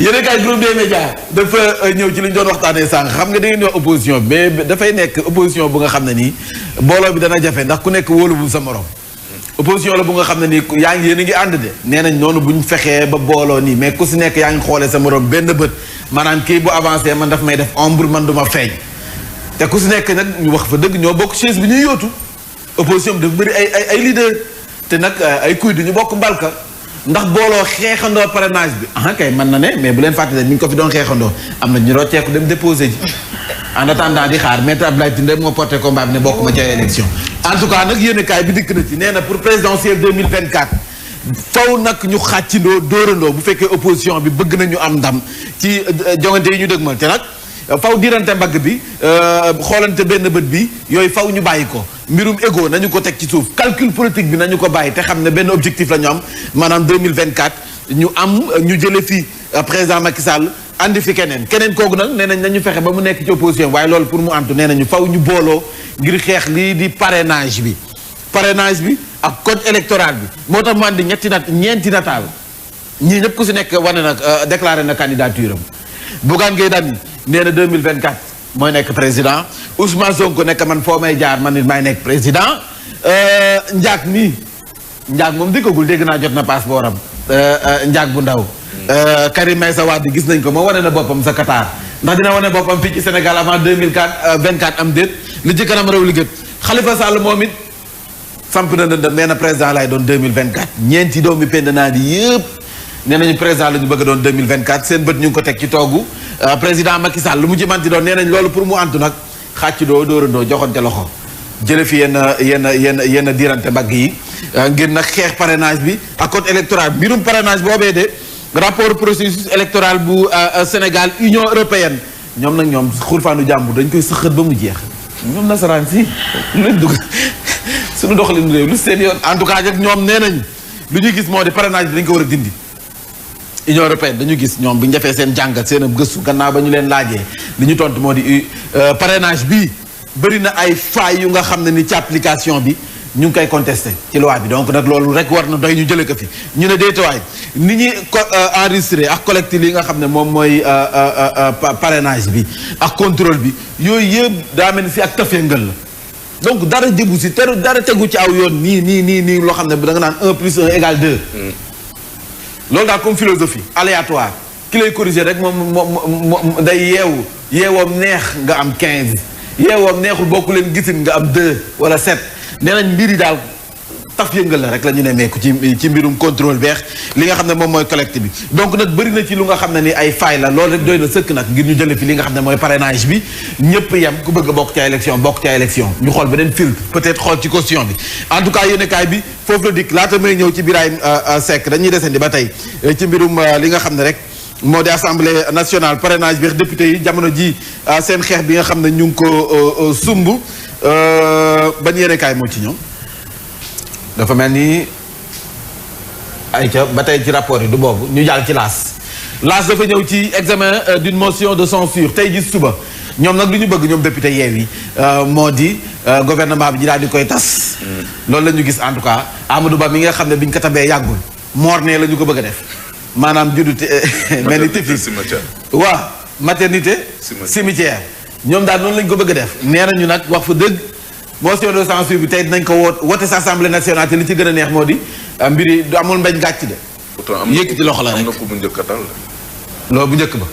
yéen kay groupe des médias dafa ñëw ci li ñu doon waxtaanee sànq xam nga da ngeen di wax opposition mais dafay nekk opposition bu nga xam ne nii booloo bi dana jafe ndax ku nekk wóoluwul sa morom. opposition la bu nga xam ne nii yaa ngi yéen a ngi ànd de nee nañ noonu bu ñu fexee ba booloo nii mais ku si nekk yaa ngi xoolee sa morom benn bët maanaam kii bu avancé man daf may def ombre man du ma feeñ. te ku si nekk nag ñu wax fa dëgg ñoo bokk chaise bi ñuy yóotu opposition bi dafa bëri ay leader te nag ay kuy du ñu bokk mbalka ndax booloo xeexandoo parrainage bi ah kay mën na ne mais bu leen fàtte ne ni ñu ko fi doon xeexandoo am na ñu rocceeku dem déposé ji en attendant di xaar maître Abdoulaye Tine moo porté combat bi ne bokk ma ca élection en tout cas nag yéen kaay bi dikk na ci nee na pour présidentielle 2024 faw nag ñu xàccindoo dóorandoo bu fekkee opposition bi bëgg nañu am ndam ci jongante yi ñu dëgmal te nag faw dirante mbagg bi xoolante benn bët bi yooyu faw ñu bàyyi ko mbirum égo nañu ko teg ci suuf calcul politique bi nañu ko bàyyi te xam ne benn objectif la ñu am maanaam 2024 ñu jële fii président Macky Sall andi fi keneen kooku nag nee nañ nañu fexe ba mu nekk ci opposition waaye loolu pour mu antu nee nañu faw ñu booloo ngir xeex lii di parrainage bi ak code électoral bi moo tax mu andi ñeenti nataal ñii ñëpp ku si nekk wane na déclaré na candidature am Bougane Gueye Dany nee na 2024 mooy nekk président Ousmane Sonko nekk man foo may jaar man nit may nekk président Ndiak moom dikkagul dégg naa jot na passeport am Ndiak bu ndaw Karim Meïssa Wade gis nañ ko moo wane na boppam sa Qatar ndax dina wane boppam fii ci Sénégal avant 2024 am déet li ci kanam réew li gët Khalifa Sall moom it samp na ndëndam nee na président lay doon 2024 ñeenti doomi pend naa di yëpp nee nañu président la ñu bëgg a doon 2024 seen bët ñu ngi ko teg ci toogu président Macky Sall lu mu ci manti doon nee nañ loolu pour mu antu nag xàcc dóorandoo joxante loxo jële fi yenn diirante mbagg yi ngir nag xeex parrainage bi ak code électoral mbirum parrainage boobee de rapport processus électoral bu Sénégal Union européenne ñoom xurfaanu jàmbur dañ koy sëxët ba mu jeex ñoom nasaraan si lu leen dugg suñu doxalin réew lu seen yoon en tout cas ñoom nee nañ lu ñuy gis moo di parrainage bi dañ ko war a dindi Union européenne dañu gis ñoom bi ñu defee seen jàngat seen ab gëstu gannaaw ba ñu leen laajee li ñu tontu moo di parrainage bi bëri na ay failles yu nga xam ne ni ci application bi ñu ngi koy contesté ci loi bi donc nag loolu rek war na doy ñu jëlee ko fi ñu ne déetawaay ni ñuy enregistré ak collecte li nga xam ne moom mooy parrainage bi ak contrôle bi yooyu yëpp daa mel ni si ak tafengal la donc dara jëbu si te dara tegu ci aw yoon nii loo xam ne da nga naan 1 plus 1 égale 2 loolu daal comme philosophie aléatoire ki lay corriger rek moom day yeewoom neex nga am 15 yeewoom neexul bokku leen gisin nga am 2 wala 7 nee nañ mbir yi daal taf yëngal la rek la ñu ne meeku ci mbirum contrôle beex li nga xam ne moom mooy collecte bi donc nag bëri na ci lu nga xam ne ni ay faay la loolu rek doy na sëkk nag ngir ñu jële fi li nga xam ne mooy parrainage bi ñëpp yem ku bëgg a bokk ca élection ñu xool beneen filtre peut-être xool ci caution bi en tout cas yéenekaay bi foofu la dikk laata may ñëw ci Birahim Seck dañuy desandi ba tey ci mbirum li nga xam ne rek moo di assemblée nationale parrainage bi député yi jamono ji seen xeex bi nga xam ne ñu ngi ko sumb ban yéenekaay moo ci ñëw dafa mel ni ay ca ba tey ci rapport yi du boobu ñu jàll ci laas dafa ñëw ci examen d'une motion de censure tey ji suba ñoom nag lu ñu bëgg ñoom député Yewwi moo di gouvernement bi ñu daal di koy tas loolu la ñu gis en tout cas Amadou Ba mi nga xam ne bi ñu ko tabee yàggul morne la ñu ko bëgg a def maanaam juddute mel ni tifli waaw maternité cimetière ñoom daal noonu la ñu ko bëgg a def nee nañu nag wax fa dëgg motion de censure bi tey dinañ ko wote sa assemblée nationale te li ci gën a neex moo di mbir yi du amul mbañ gàcc de. yëkkati loxo la rek am na ko bu njëkk a dal. loolu bu njëkk ba.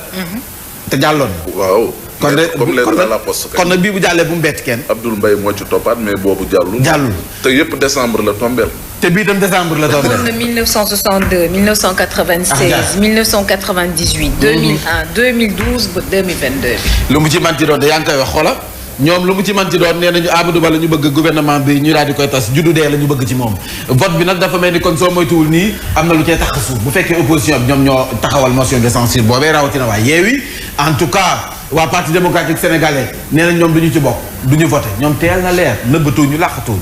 te jàlloon. waaw. kon de comme lettre à la poste. kon nag bii bu jàllee bu mu bett kenn. Abdoul Mbaye moo ci toppaat mais boobu jàllul. te yëpp décembre la tombeel. te bii itam décembre la tombeel. amoon na 1962 1996 1998 2001 2012 ba 2022 bi. lu mu ci manti doon de yaa ngi koy wax xoola. ñoom lu mu ci manti doon nee nañu Amadou Ba la ñu bëgg gouvernement bi ñu daal di koy tas juddu dee la ñu bëgg ci moom vote bi nag dafa mel ni kon soo moytuwul nii am na lu cee tax suuf bu fekkee opposition bi ñoom ñoo taxawal motion de censure boobee rawatina waa Yewwi en tout cas waa parti démocratique sénégalais nee nañ ñoom du ñu ci bokk du ñu voté ñoom teel na leer nëbbatuñu làqatuñu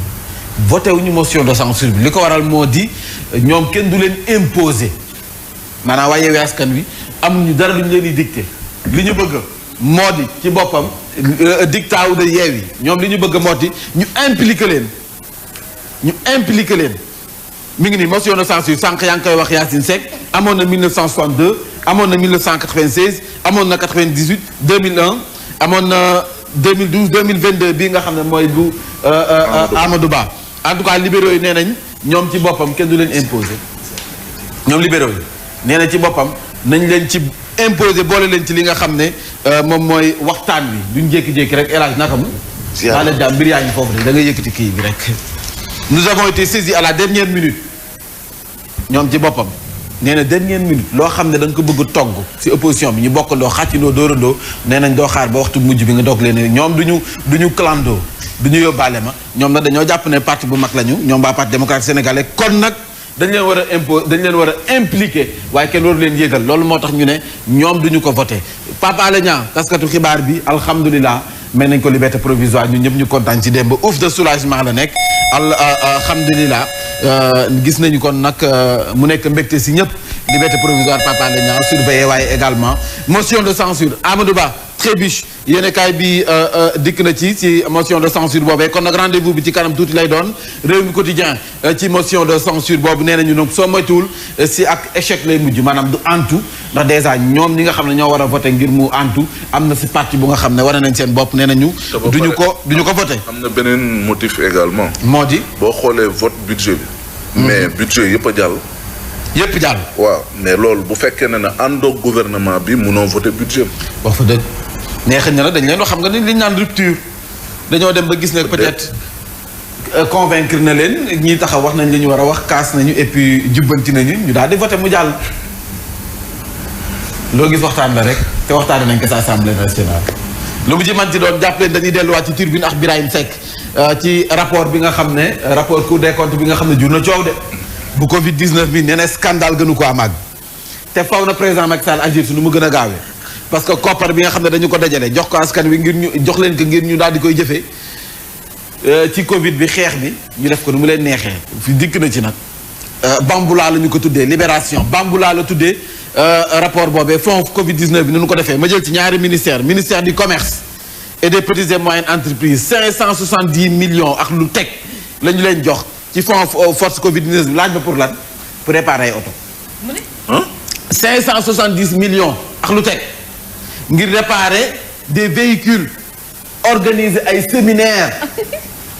voté wuñu motion de censure bi li ko waral moo di ñoom kenn du leen imposer maanaam waa Yewwi Askan Wi amuñu dara lu ñu leen di dicté li ñu bëgg moo di ci boppam dictat de Yewwi ñoom li ñu bëgg moo di ñu impliqué leen mi ngi nii motion de censure sànq yaa ngi koy wax Yacine Seck amoon na 1962 amoon na 1996 amoon na 98 2001 amoon na 2012 2022 bii nga xam ne mooy bu Amadou Ba en tout cas libéraux yi nee nañ ñoom ci boppam kenn du leen imposer ñoom libéraux yi nee na ci boppam nañ leen ci imposer boole leen ci li nga xam ne moom mooy waxtaan wi duñ jékki-jékki rek élage naka mu daa leen daal mbir yaa ngi foofu de da nga yëkkati kii bi rek nous avons été saisis à la dernière minute ñoom ci boppam nee na dernière minute loo xam ne da nga ko bëgg togg ci opposition bi ñu bokkandoo xàccindoo dóorandoo nee nañ doo xaar ba waxtu mujj bi nga doog leen ñoom duñu clando duñu yóbbaale ma ñoom nag dañoo jàpp ne parti bu mag lañu ñoom waa parti démocratique sénégalais kon nag dañ leen war a dañ leen war a impliqué waaye kenn waru leen yégal loolu moo tax ñu ne ñoom duñu ko voté Pape Alé Niang taskatu xibaar bi alhamdulilah may nañ ko liberté provisoire ñun ñëpp ñu kontaan ci démb ouf de soulagement la nekk alhamdulilah gis nañu kon nag mu nekk mbégte si ñëpp liberté provisoire Pape Alé Niang surveillé waaye également motion de censure Amadou Ba trébuche yéen kaay bi dikk na ci motion de censure boobee kon nag rendez-vous bi ci kanam tuuti lay doon réew mi quotidien ci motion de censure boobu nee nañu nag soo moytuwul si ak échec lay mujj maanaam du antu ndax dèjà ñoom ñi nga xam ne ñoo war a voté ngir mu antu am na si parti bu nga xam ne war nañ seen bopp nee nañu duñu ko voté. am na beneen motif également. moo di boo xoolee vote budget bi. mais budget yëpp a jàll. yëpp jàll. waaw mais loolu bu fekkee ne àndoog gouvernement bi munoo voté budget. wax fa dëgg mais xëy na nag dañ leen wax xam nga ni li ñu naan rupture dañoo dem ba gis ne peut-être convaincre na leen ñi taxaw wax nañ li ñu war a wax kaas nañu et puis jubbanti nañu ñu daal di voté mu jàll. loo gis waxtaan la rek te waxtaanee nañ ko sa assemblée nationale. lu mu ci man ci doon jàpp leen dañuy delluwaat ci turbine ak Birahim Seck ci rapport bi nga xam ne rapport Cour des comptes bi nga xam ne jur na coow de bu Covid 19 bi nee na scandale gënu ko amag te faw na président Macky Sall agir su nu mu gën a gaawee parce que koppar bi nga xam ne dañu ko dajale jox ko askan wi ngir ñu jox leen ko ngir ñu daal di koy jëfee ci Covid bi xeex bi ñu def ko nu mu leen neexee fi dikk na ci nag Bamboula la ñu ko tuddee Libération Bamboula la tuddee rapport boobee fonds Covid 19 bi nu ko defee ma jël ci ñaari ministère du commerce et des petites et moyennes entreprises 570 millions ak lu teg la ñu leen jox ci fonds force Covid 19 bi laaj ba pour lan pour réparer ay oto. mu ne. 570 millions ak lu teg ngir réparer des véhicules organiser ay séminaires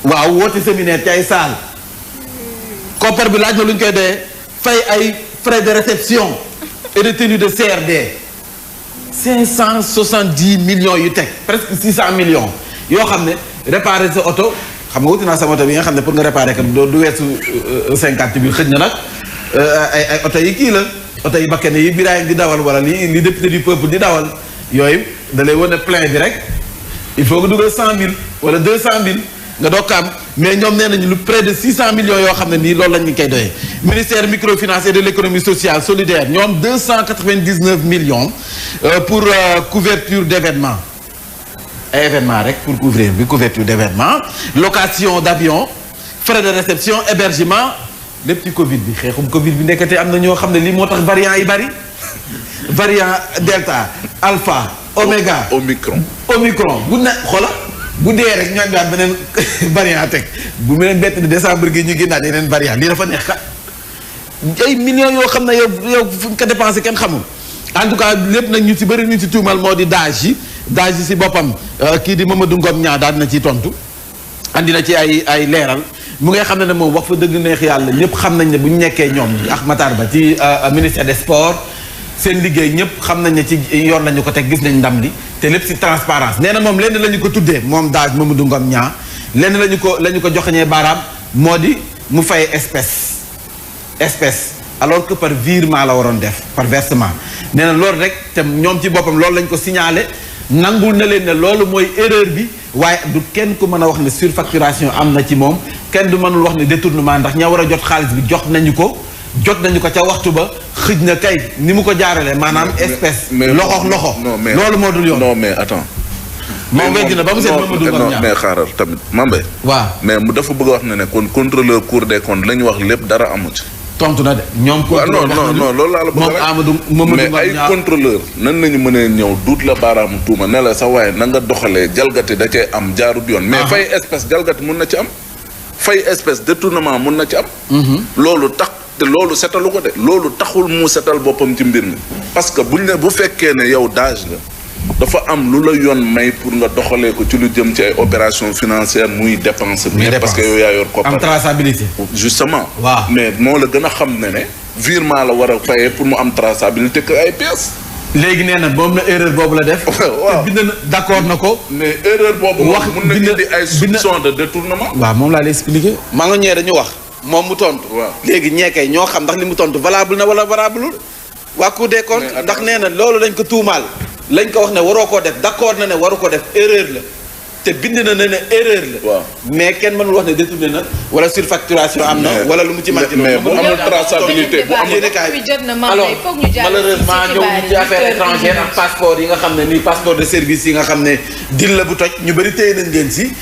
waaw woote séminaire ci ay salles koppar bi laaj na lu ñu koy doyee fay ay frais de réception et de tenue de CRD 570 millions yu teg presque 600 millions yoo xam ne réparer sa oto xam nga wuti naa sama oto bi nga xam ne pour nga réparer kat du weesu 50 000 xëj na nag ay oto yi kii la oto yi bakkane yi Birahim di dawal wala li député du peuple di dawal yooyu da lay wane plein bi rek il faut nga dugal 100 000 wala 200 000 nga doog am mais ñoom nee nañu lu près de 600 millions yoo xam ne nii loolu lañ ñu koy doyee ministère microfinance et de l'économie sociale solidaire ñoom 299 millions pour couverture d'événements ay événements rek pour couvrir bi couverture d'événements location d'avion frais de réception hébergement lépp ci Covid bi xeexum Covid bi nekkate am na ñoo xam ne lii moo tax variant yi bari variant delta alpha oméga omicron bu ne xoola bu dee rek ñu àndaat beneen variant teg bu mu leen bett de décembre gi ñu génnaat yeneen variant lii dafa neex kat ay millions yoo xam ne yow fu ñu ko dépensé kenn xamul en tout cas lépp nag ñu ci bëri ñu ci tuumal moo di daaj yi si boppam kii di Mamadou Ngom ñaa daal na ciy tontu andi na ci ay leeral mu ngay xam ne moom wax fa dëgg neex yàlla ñëpp xam nañ ne bu ñu nekkee ñoom ak Matar Ba ci ministère des sports seen liggéey ñëpp xam nañ ne ci yoon lañu ko teg gis nañ ndam li te lépp ci transparence nee na moom lenn la ñu ko tuddee moom daaj Mamadou Ngom ñaa lenn la ñu ko joxeñee baaraam moo di mu fay espèce alors que par virement la waroon def par versement nee na loolu rek te ñoom ci boppam loolu lañ ko signalé nangul na leen ne loolu mooy erreur bi waaye du kenn ku mën a wax ne surfacturation am na ci moom kenn du mënul wax ne détournement ndax ña war a jot xaalis bi jot nañu ko ca waxtu ba xëj na kay ni mu ko jaaralee maanaam espèce loxo loolu moo dul yoon non mais attends moom weddi na ba mu seet Mamadou Ngom ñaar mais xaaral tamit Mambé waaw mais mu dafa bëgg a wax ne kon contrôleur Cour des comptes la ñu wax lépp dara amu ci tontu na de ñoom non loolu laa la bëgg moom Amadou Mamadou Ngom mais ay contrôleur nan nañu mënee ñëw duut la baaraamu tuuma ne la sa waaye na nga doxalee jalgati da cee am jaarut yoon mais fay espèce jalgati mun na ci am fay espèce détournement mun na ci am loolu tax te loolu setalu ko de loolu taxul mu setal boppam ci mbir mi parce que bu fekkee ne yow d'âge nga dafa am lu la yoon may pour nga doxalee ko ci lu jëm ci ay opération financière muy dépense bi parce que yow yaa yor koppar am traçabilité justement waaw mais moo la gën a xam ne virement la war a fayee pour mu am traçabilité que ay pièces léegi nee na moom na erreur boobu la def waaw bind na d'accord na ko mais erreur boobu wax mun na indi ay soupçon de détournement waaw moom laa lay expliquer maa nga ñëwee dañu wax moom mu tontu léegi ñeekay ñoo xam ndax li mu tontu valable na wala valable waa Cour des comptes ndax nee na loolu lañ ko tuumaal lañ ko wax ne waroo koo def d'accord na ne waru ko def erreur la te bind na ne erreur la. waaw mais kenn mënul wax ne détourné na wala surfacturation am na. wala lu mu ci manqué. mais bu amul traçabilité bu amul. alors malheureusement ñëw ñu ci affaire étrangère ak passeport yi nga xam ne nii passeport de service yi nga xam ne dil la bu toj ñu bëri téye nañ leen si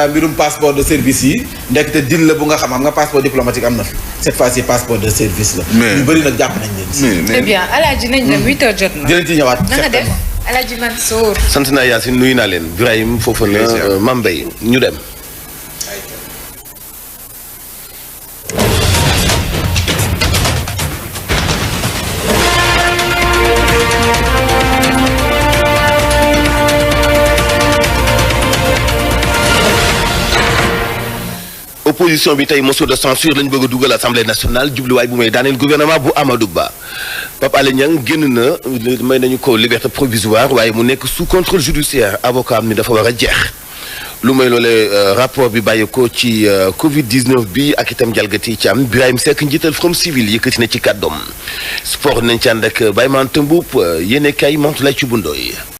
mbirum passeport de service yi ndekete dil la bu nga xam nga passeport diplomatique am na fi cette fois-ci passeport de service la. ñu bëri nag jàpp nañ leen si. très bien Alaaji nañ dem 8h jot na. dinañ ci ñëwaat na nga def Alaaji Mansour. sant naa Yacine nuyu naa leen Birahim foofu na Mambay ñu dem. opposition bi tey motion de censure lañ bëgg a dugal assemblée nationale jubluwaay bu may daaneel gouvernement bu Amadou Ba Pape Alé Niang génn na may nañu ko liberté provisoire waaye mu nekk sous contrôle judiciaire avocat am ni dafa war a jeex lu may loolee rapport bi bàyyi ko ci Covid 19 bi ak itam jalgati ci am Birahim Seck njiital Forum Civil yëkkati na ci kàddoom sport nañ ci ànd ak Baye Man Tëmbuub yéene kay mantu lay ci bundooy